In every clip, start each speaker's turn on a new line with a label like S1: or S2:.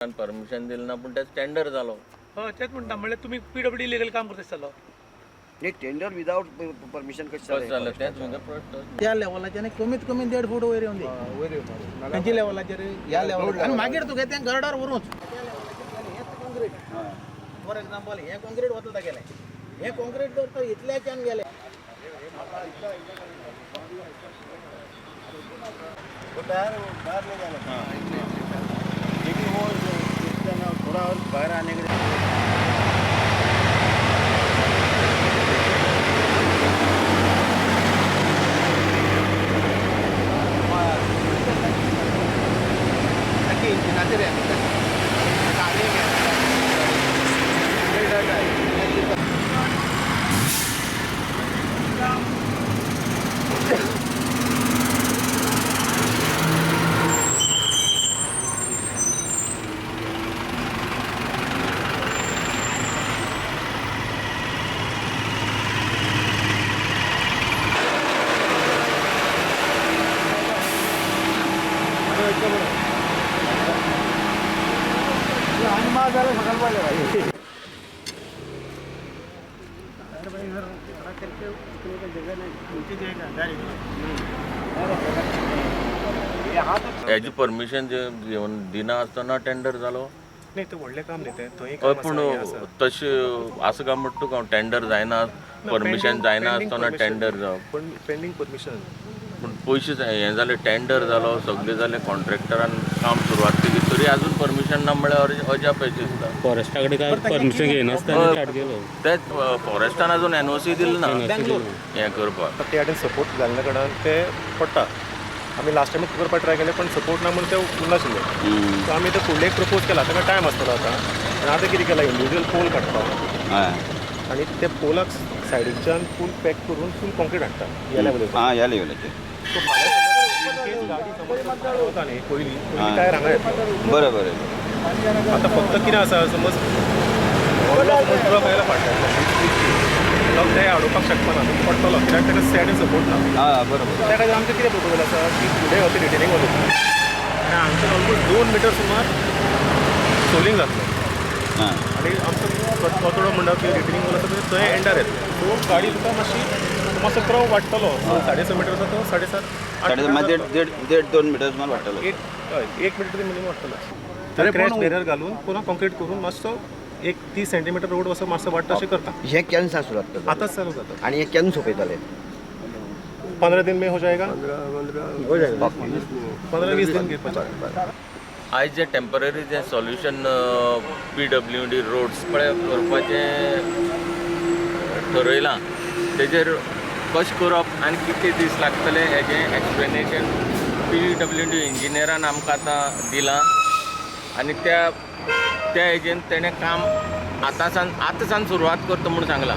S1: Permission दिलें ना पूण तेच टेंडर जालो.
S2: हय, तेच म्हणटा, म्हणल्यार तुमी पीडब्ल्यूडी लिगल काम करता दिसतलो.
S3: नाही, टेंडर विदाउट परमिशन कशें
S1: कशें
S3: जालें?
S1: जालें तेंच म्हजो प्रश्न.
S4: त्या लेवलाच्यान कमीत कमी 1.5 फूट वयर येवन दी खंयच्या लेवलाचेर, ह्या लेवलाचेर, आनी मागीर तुगे तें गर्डर व्हरूच. त्या लेवलाचेर गेलें हें कॉन्क्रीट, फॉर एग्जाम्पल हें कॉन्क्रीट वतलें तागेलें, हें कॉन्क्रीट जर तर इतल्याच्यान गेलें.
S3: बाहर बाहर ले जाना, लेकिन वो थोड़ा और बाहर आने के.
S4: इंजिनाचेर.
S1: हेजी परमिशन घेवन दिना आसतना टेंडर जालो.
S5: नाही, ते व्हडलें काम न्ही तें, थंय
S1: हय,
S5: काम
S1: पूण
S5: आसा, हें आसा.
S1: तशें आसा काय म्हणटा तुका हांव, टेंडर जायना, परमिशन जायना आसतना टेंडर जावप.
S5: पण पेंडींग परमिशन.
S1: पूण पयशे हें जालें, टेंडर जालो, सगळें जालें, कॉन्ट्रॅक्टरान काम सुरवात केली तरी अजून परमिशन ना म्हळ्यार अजाप अशें दिसता.
S6: फॉरेस्टा कडेन काय परमिशन घेयनासतना स्टार्ट केलो.
S1: तेच फॉरेस्टान अजून एनओसी दिली ना हें करपाक.
S5: ते वाटेन सपोर्ट जाल्ल्या कारणान ते पडटा. आमी लास्ट टायम करपाक ट्राय केलें, पण सपोर्ट ना म्हणून ते उरनाशिल्ले. सो आमी ते फुडले एक प्रपोज केला, ताका टायम आसतलो आतां. आनी आतां कितें केलां, इंडिविज्युअल पोल काडटा आनी ते पोलाक सायडीच्यान फूल पॅक करून फूल कॉन्क्रीट हाडटा ह्या लेवलाचेर.
S3: हां, ह्या लेवलाचेर.
S5: सो फाल्यां समज इन केस गाडी समज वता न्ही, पयलीं पयलीं टायर हांगा येतलो.
S3: बरें बरें
S5: आतां फक्त कितें आसा, समज व्हडलो समज ट्रक आयला फाटल्यान, ट्रक ते आडोवपाक शकपाना, तो पडटलो, कित्याक ताका सायडीन सपोर्ट ना.
S3: हां, बरोबर.
S5: त्या खातीर आमचें कितें प्रपोजल आसा की फुडें अशें रिटेनिंग वॉल येतली आनी हांगच्यान ऑलमोस्ट 2 मिटर सुमार सोलिंग जातलें. आनी आमचो कतडो म्हणटा की रिटेनिंग वॉल आसा पळय, थंय एंडार येतलें. सो गाडी तुका मातशी मातसो क्रव वाडटलो. 6.5 मिटर आसा तो 7.5 8
S3: साडे
S5: मिटर
S3: मागीर
S5: जातलो.
S3: देड देड देड 2 मिटर सुमार वाडटलो.
S5: एक, हय, 1 मिटर तरी मिनिमम वाडटलो. तर क्रॅश बॅरियर घालून पुन्हा कॉन्क्रीट करून मातसो एक 30 सेंटीमिटर रोड असो मातसो वाडटा अशें करता.
S3: हें केन्ना सावन सुरवात करता?
S5: आतांच चालू जाता.
S3: आनी हें केन्ना सोंपयतले?
S5: 15 दिन में हो जाएगा, 15-20 दिन घेवपाचें.
S1: आयज जे टेंपररी जे सोल्युशन पीडब्ल्यूडी रोड्स पळय करपाचें ठरयलां, तेजेर कशें करप आनी कितले दीस लागतले हेजें एक्सप्लेनेशन पीडब्ल्यूडी इंजिनियरान आमकां आतां दिलां. आनी त्या त्या हेजेन तेणें काम आतां सावन सुरवात करता म्हूण सांगलां.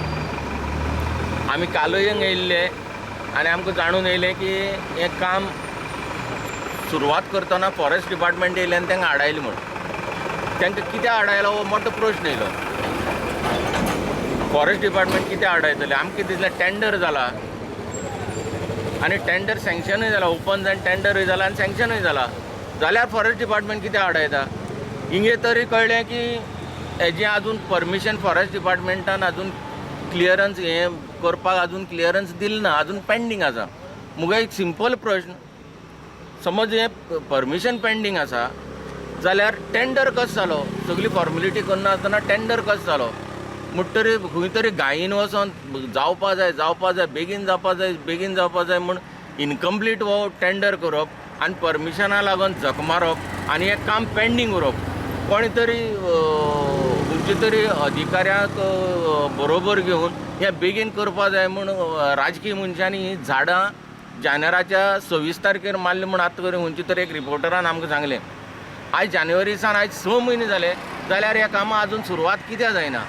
S1: आमी कालय हांगा येयल्ले आनी आमकां जाणून येयलें की हें काम सुरवात करतना फॉरेस्ट डिपार्टमेंट येयलें आनी तांकां आडायलें म्हूण. तांकां कित्याक आडायलो हो मोठो प्रश्न येयलो. फॉरेस्ट डिपार्टमेंट कित्याक आडायतलें? आमकां दिसलें टेंडर जाला आनी टेंडर सँक्शनूय जाला, ओपन जावन टेंडरूय जाला आनी सँक्शनूय जाला, जाल्यार फॉरेस्ट डिपार्टमेंट कित्याक आडायता? हिंगे तरी कळ्ळें की हेजें आजून परमिशन फॉरेस्ट डिपार्टमेंटान अजून क्लियरन्स हें करपाक अजून क्लियरन्स दिलें ना, अजून पेंडींग आसा. मुगे एक सिंपल प्रश्न, समज हें परमिशन पेंडींग आसा जाल्यार टेंडर कसो जालो? सगळी फॉर्मेलिटी करना आसतना टेंडर कसो जालो? म्हणटरी खंय तरी घाईन वचोन जावपा जाय, जावपा जाय, बेगीन जावपा जाय, बेगीन जावपा जाय म्हूण इनकम्प्लीट हो टेंडर करप आनी परमिशना लागून झक मारप आनी हें काम पेंडींग उरप. कोणी तरी खंयचे तरी अधिकाऱ्याक बरोबर घेवन हें बेगीन करपा जाय म्हूण राजकीय मनशांनी हीं झाडां जानेराच्या 26 तारखेर मारली म्हूण आतां करून खंयचे तरी एक रिपोर्टरान आमकां सांगलें. आयज जानेवारी सावन आयज 6 म्हयने जाले, जाल्यार ह्या कामां अजून सुरवात कित्याक जायना?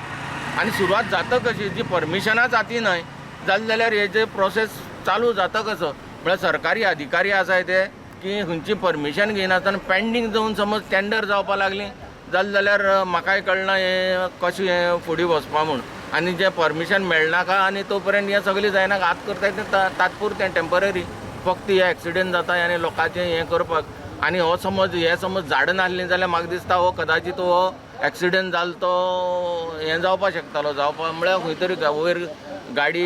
S1: आनी सुरवात जाता कशी? जी परमिशनां जाती न्हय जालें जाल्यार हेजे प्रोसेस चालू जाता कसो? म्हळ्यार सरकारी अधिकारी आसाय ते की खंयची परमिशन घेयनासतना पेंडींग जावन समज टेंडर जावपा लागली जालें जाल्यार म्हाकाय कळना हें कशें हें फुडें वचपा म्हूण. आनी जें परमिशन मेळनाका आनी तो पर्यंत हें सगळें जायना, आत करताय तें तात्पुरतें टेंपररी, फक्त हे एक्सिडंट जाता आनी लोकांचें हें करपाक. आनी हो समज हे समज झाडां नासलीं जाल्यार म्हाका दिसता हो कदाचित हो एक्सिडंट जालो तो हें जावपा शकतालो, जावपा म्हळ्यार खंय तरी वयर गाडी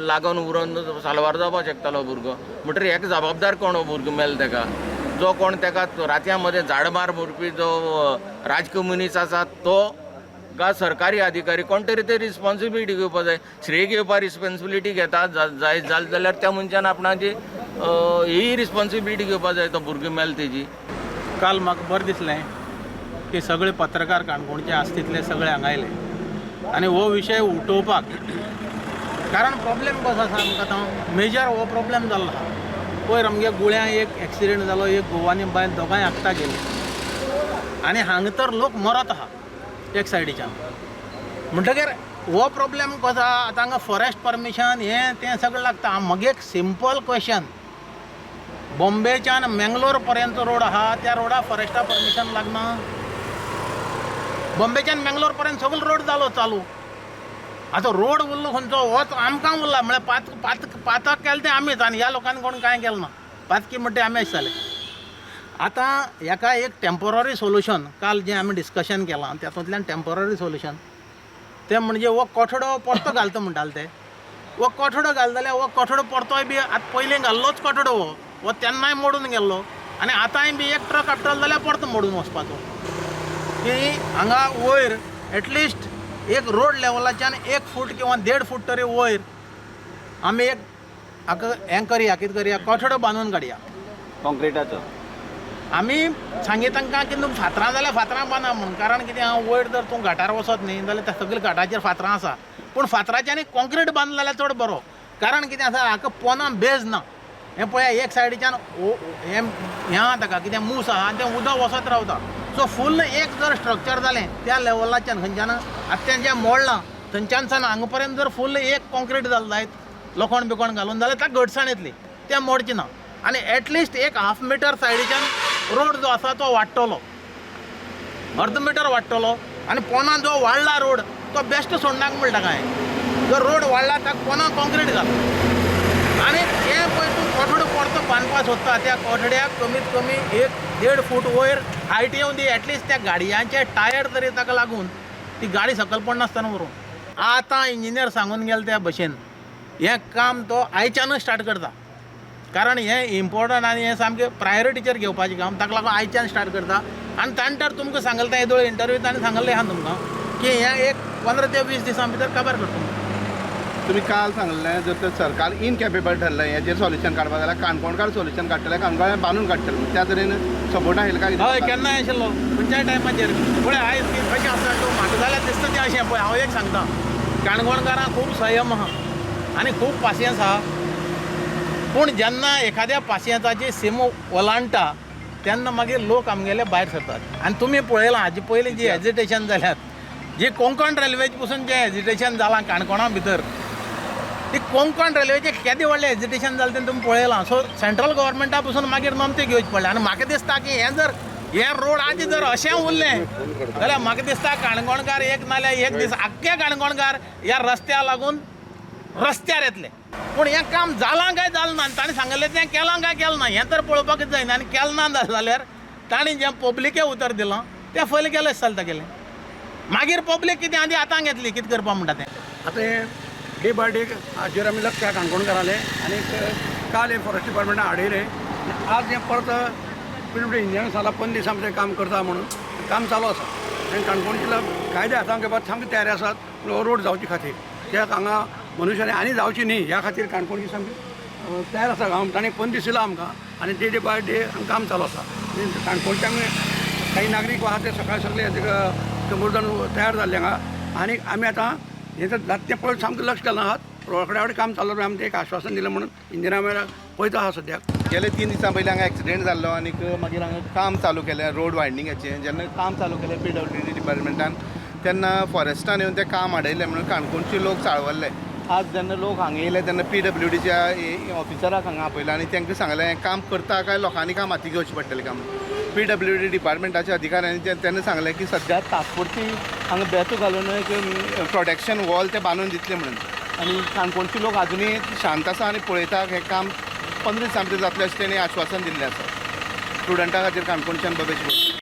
S1: लागून उरोन साल्वार जावपा शकतालो भुरगो. म्हणटकीर हेका जबाबदार कोण? हो भुरगो मेलो तेका जो कोण तेका रातयां मदें झाड मार मोडपी जो राजकीय मनीस आसा तो गा सरकारी अधिकारी कोण तरी ते रिस्पॉन्सिबिलिटी घेवपा जाय. श्रेय घेवपा रिस्पॉन्सिबिलिटी घेता जाय जालें जाल्यार त्या मनशान आपणाची ही रिस्पॉन्सिबिलिटी घेवपा जाय तो भुरगो मेलो तेजी.
S4: काल म्हाका बरें दिसलें की सगळे पत्रकार काणकोणचे आसा तितले सगळे हांगा आयले आनी हो विशय उठोवपाक, कारण प्रॉब्लेम कसो आसा आमकां आतां मेजर हो प्रॉब्लेम जाल्लो आसा. पयर आमगे गुळ्यां एक एक्सिडेंट जालो, एक गोवानी बायल दोगांय आकता गेली आनी हांगा तर लोक मरत आहा एक सायडीच्यान. म्हणटकीर हो प्रॉब्लेम कसो आहा आतां हांगा फॉरेस्ट परमिशन हें तें सगळें लागता. म्हगे एक सिंपल क्वेश्चन, बॉम्बेच्यान मेंगलोर पर्यंत रोड आहा, त्या रोडा फॉरेस्टा परमिशन लागना? बॉम्बेच्यान मेंगलोर पर्यंत सगळो रोड जालो चालू. आतां रोड उरलो खंयचो होच आमकां उरला, म्हळ्यार पात पात पातक केलें तें आमीच आनी ह्या लोकांनी कोण कांय केलें ना, पातकी म्हणटा ते आमी आसताले. आतां हेका एक टेंपोररी सोल्युशन, काल जें आमी डिस्कशन केलां तातूंतल्यान टेंपोररी सोल्युशन तें म्हणजे हो कोठडो परतो घालता म्हणटाले ते, हो कोठडो घालता जाल्यार हो कोठडो परतोय बी आतां पयलीं घाल्लोच कोठडो हो, हो तेन्नाय मोडून गेल्लो आनी आतांय बी एक ट्रक आपटलो जाल्यार परतो मोडून वचपाचो. की हांगा वयर एटलिस्ट एक रोड लेवलाच्यान 1 फूट किंवा 1.5 फूट तरी वयर आमी एक हाका हें करया, कितें करया, कोठडो बांदून काडया
S3: कॉन्क्रिटाचो.
S4: आमी सांगी तांकां की तुमी फातरां जाल्यार फातरां बांदा म्हूण, कारण कितें आहा वयर जर तूं घाटार वचत न्ही जाल्यार त्या सगळे घाटाचेर फातरां आसा, पूण फातराच्यान कॉन्क्रीट बांदलो जाल्यार चड बरो. कारण कितें आसा हाका पोना बेज ना, हें पळया एक सायडीच्यान हें हें आहा ताका कितें मूस आहा आनी तें उदक वचत रावता. सो फूल एक जर स्ट्रक्चर जालें त्या लेवलाच्यान खंयच्यान आतां तें जें मोडलां थंयच्यान सावन हांगा पर्यंत जर फूल एक कॉन्क्रीट जालें जायत लोखण बिकोण घालून जाल्यार ताका घटसाण येतली, तें मोडचें ना. आनी एटलिस्ट एक हाफ मिटर सायडीच्यान रोड जो आसा तो वाडटलो, अर्द मिटर वाडटलो आनी पोना जो वाडला रोड तो बेश्ट सोडनाक म्हणटा कांय, जर रोड वाडला ताका पोना कॉन्क्रीट घाल. आनी तें पळय तूं कोठडो परतो बांदपाक सोदता त्या कोठड्याक कमीत कमी 1-1.5 फूट वयर हायट येवन दी, एटलिस्ट त्या गाडयांचे टायर तरी ताका लागून ती गाडी सकयल पडनासतना व्हरूं. आतां इंजिनियर सांगून गेले त्या भशेन हें काम तो आयच्यानूच स्टार्ट करता, कारण हें इम्पोर्टंट आनी हें सामकें प्रायोरिटीचेर घेवपाचें काम, ताका लागून आयच्यान स्टार्ट करता. आनी ताणें तर तुमकां सांगलें तें येदोळ इंटरव्यू ताणें सांगलें आहा तुमकां की हें एक 15 ते 20 दिसां भितर काबार करता.
S7: तुमी काल सांगलें जर तर सरकार इनकॅपेबल ठरलें हेजेर सोल्युशन काडपा जाल्यार काणकोणकार सोल्युशन काडटले, काणकोण बांदून काडटले, त्या तरेन सपोर्ट आशिल्लो काय?
S4: हय, केन्नाय आशिल्लो खंयच्याय टायमाचेर. पळय आयज कशें आसा तूं म्हाका जाल्यार दिसता तें अशें. पळय हांव एक सांगता, काणकोणकारां खूब संयम आहा आनी खूब पासियेंस आहा, पूण जेन्ना एखाद्या पासियेंसाची सीम ओलांडटा तेन्ना मागीर लोक आमगेले भायर सरतात. आनी तुमी पळयलां हाजे पयलीं जी एजिटेशन जाल्यात, जी कोंकण रेल्वेचे पसून जें एजिटेशन जालां काणकोणा भितर, ती कोंकण रेल्वेचें केदें व्हडलें एजिटेशन जालें तें तुमी पळयलां. सो सेंट्रल गव्हर्मेंटा पसून मागीर नमती घेवची पडलें. आनी म्हाका दिसता की हें जर हें रोड आजी जर अशें उरलें जाल्यार म्हाका दिसता काणकोणकार एक नाल्यार एक दीस आख्खे काणकोणकार ह्या रस्त्या लागून रस्त्यार येतले. पूण हें काम जालां काय जालें ना, ताणें सांगिल्लें तें केलां काय केलें ना हें तर पळोवपाकच जायना. आनी केलें ना जाल्यार ताणें जें पब्लिके उतर दिलां तें फैल केलें चलता तागेलें. मागीर पब्लीक कितें आदी आतां घेतली कितें करपा म्हणटा तें.
S8: आतां हें डे बाय डे हाजेर आमी लक्ष काणकोणकारालें आनी काल हें फॉरेस्ट डिपार्टमेंटान हाडयलें, आज हें परत पी इंजिनियर सांगला 15 दिसां भितर काम करता म्हणून काम चालू आसा. आनी काणकोणचे लोक कायदे हातान घेवपाक सामके तयार आसात रोड जावचे खातीर, कित्याक हांगा मनुष्याने आनी जावची न्ही ह्या खातीर काणकोणची सामकी तयार आसा. ताणें 15 दीस दिला आमकां आनी डे बाय डे काम चालू आसा. काणकोणचे आमी काही नागरीक आहा ते सकाळी सगळे 100 जाण तयार जाल्ले हांगा आनी आमी आतां हें जाता तें पळोवन सामकें लक्ष घालून आहात. रोकड्या कडेन काम चालू आमचें एक आश्वासन दिलें म्हणून इंजिनियरा पळयता आहा सद्याक.
S7: गेले 3 दिसां पयलीं हांगा एक्सिडेंट जाल्लो आनीक मागीर हांगा काम चालू केलें रोड वायडनिंगाचें. जेन्ना काम चालू केलें PWD डिपार्टमेंटान तेन्ना फॉरेस्टान येवन तें काम हाडयलें म्हणून काणकोणचे लोक चाळवल्ले. आज जेन्ना लोक हांगा येयले तेन्ना PWDच्या ऑफिसराक हांगा आपयलो आनी तांकां सांगलें हें काम करता काय लोकांनी काम हाती घेवचें पडटलें काम. PWD डिपार्टमेंटाच्या अधिकाऱ्यांनी तेन्ना सांगलें की सद्या तात्पुरती हांगा बेतो घालून एक प्रोटेक्शन वॉल ते बांदून दितले म्हणून. आनी काणकोणचे लोक आजुनूय शांत आसा आनी पळयता हें काम 15 दिसां भितर जातलें अशें तेणी आश्वासन दिल्लें आसा. स्टुडंटा खातीर काणकोणच्यान भवेश.